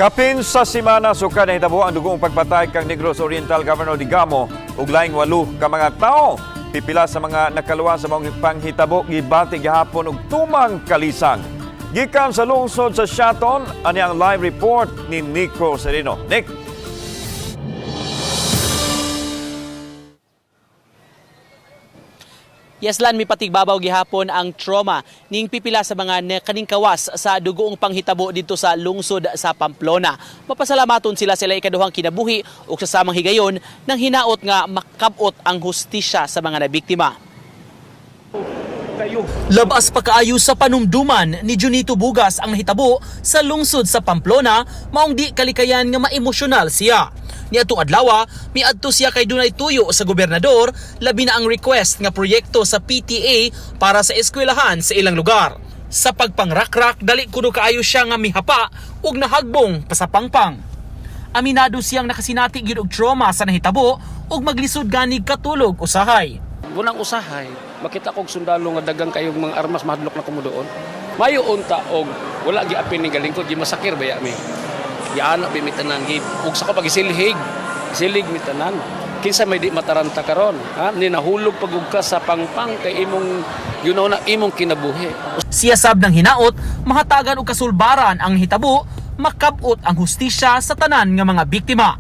Kapin sa simana sukad nahitabo ang dugoong pagpatay kang Negros Oriental Governor Digamo ug laing 8 ka mga tawo. Pipila sa mga nakaluwas sa maong panghitabo gibati gihapon og tumang kalisang. Gikan sa lungsod sa Siaton, ani ang live report ni Nico Sereno. Nick. Yes, Lan, mipatigbabaw gihapon ang trauma ning pipila sa mga kaningkawas sa dugoong panghitabo dito sa lungsod sa Pamplona. Mapasalamaton sila sila ikaduhang kinabuhi ug sa samang higayon nang hinaot nga makabot ang hustisya sa mga nabiktima. Labas pa kaayo sa panumduman ni Junito Bugas ang nahitabo sa lungsod sa Pamplona, maong di kalikayan nga maemosyonal siya. Niadtong adlaw, miadto siya kay dunay tuyo sa gobernador, labi na ang request nga proyekto sa PTA para sa eskwelahan sa ilang lugar. Sa pagpangrakrak, dali kuno kaayo siya nga mihapa ug nahagbong pa sa pangpang. Aminado siyang nakasinati gyud og trauma sa nahitabo ug maglisod ganig katulog usahay. Bunang usahay, makita kog sundalo nga dagang kayong mga armas, mahadlok na kumo doon. Mayo unta og wala giapin ni galingkod, gimasakir ba mi. Giana bi mi tanan gi ug sa ko pagisilhig, silig mi tanan. Kinsa may di mataranta karon, ha? Ni nahulog pagug ka sa pangpang kay imong yunaw na imong kinabuhi. Siya sab ng hinaot, mahatagan og kasulbaran ang hitabo, makabot ang hustisya sa tanan nga mga biktima.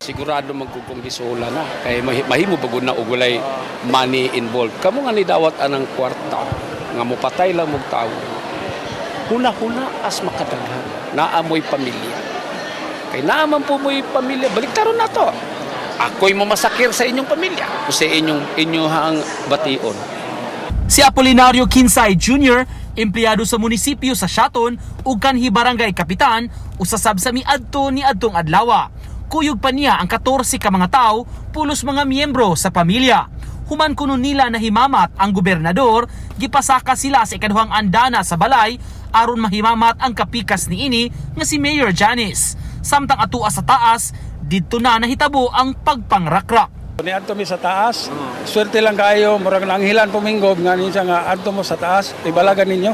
Sigurado magkukong gisula na kay mahimo pagud na og walay money involved. Kamo nga ni dawat anang kwarta nga mopatay lang mog tawo. Huna-huna as makadaghan. Naa mo'y pamilya. Kay naa man po mo'y pamilya, baliktaron na to. Ako'y mamasakir sa inyong pamilya o sa inyong inyong bation. Si Apolinario Kinsay Jr., empleyado sa munisipyo sa Siaton ug kanhi barangay kapitan, usasab sa miadto ni adtong adlawa. Kuyog pa niya ang 14 ka mga tawo, pulos mga miyembro sa pamilya. Human kuno nila nahimamat ang gobernador, gipasaka sila sa ikaduhang andana sa balay aron mahimamat ang kapikas niini nga si Mayor Janice. Samtang atua sa taas, didto na nahitabo ang pagpangrakrak. Niadto mi sa taas. Swerte lang kayo, murag nanghilan puminggob nga niya nga adto mo sa taas, ibalagan ninyo.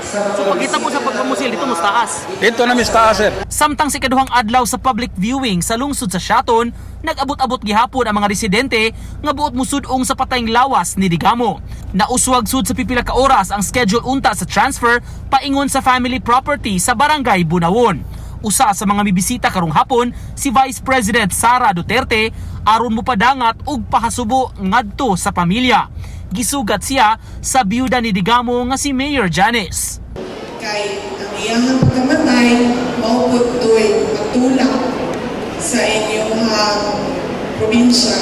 So pagkita mo sa pagpamusil dito mo sa taas. Dito na mi sa taas, sir. Samtang sa ikaduhang adlaw sa public viewing sa lungsod sa Siaton, nag-abot-abot gihapon ang mga residente nga buot musudong sa patayng lawas ni Digamo. Nauswag sud sa pipila ka oras ang schedule unta sa transfer paingon sa family property sa Barangay Bunawon. Usa sa mga mibisita karong hapon si Vice President Sara Duterte aron mopadangat og pahasubo ngadto sa pamilya. Gisugat siya sa biyuda ni Digamo nga si Mayor Janice. Kay ang iyang pagkamatay mao pud to'y matulak sa inyong probinsya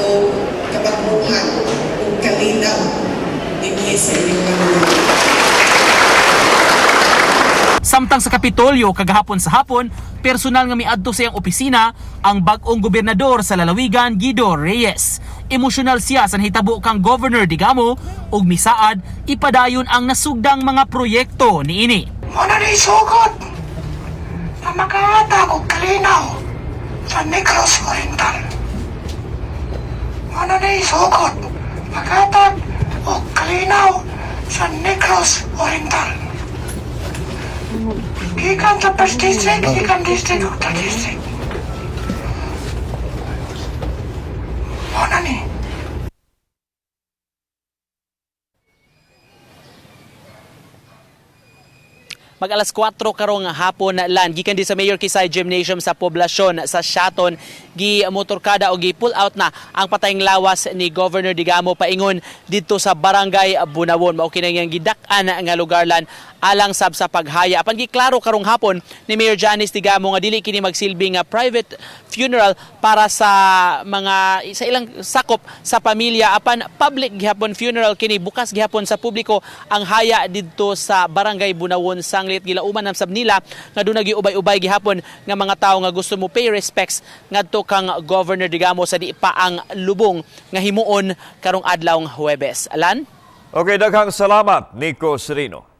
o kabagmuhan o kalinaw dinhi sa inyong kalugar. Samtang sa Kapitolyo kagahapon sa hapon, personal nga miadto sa iyang opisina ang bag-ong gobernador sa lalawigan Guido Reyes. Emosyonal siya sa nahitabo kang Governor Digamo ug misaad ipadayon ang nasugdang mga proyekto niini. Muna ni sugod na maghahatag og kalinaw sa Negros Oriental. Muna ni sugod maghatag og kalinaw sa Negros Oriental. Gikan sa first district, second district, ug third district. Muna ni. Mag alas 4 karong hapon lan gikan di sa Mayor Kisay Gymnasium sa poblasyon sa Siaton, gi motorkada o gi pull out na ang patayng lawas ni Governor Digamo paingon didto sa Barangay Bunawon. Mao kini ang gidak-an nga lugar lan alang sab sa paghaya. Apan giklaro karong hapon ni Mayor Janice Digamo nga dili kini magsilbi nga private funeral para sa mga sa ilang sakop sa pamilya, apan public gihapon funeral kini, bukas gihapon sa publiko ang haya didto sa Barangay Bunawon. Sanglit gilauman ang sab nila nga dunay giubay-ubay gihapon nga mga tawo nga gusto mo pay respects ngadto kang Governor Digamo sa di pa ang lubong nga himuon karong adlawng Huwebes. Alan? Okay, daghang salamat, Nico Sereno.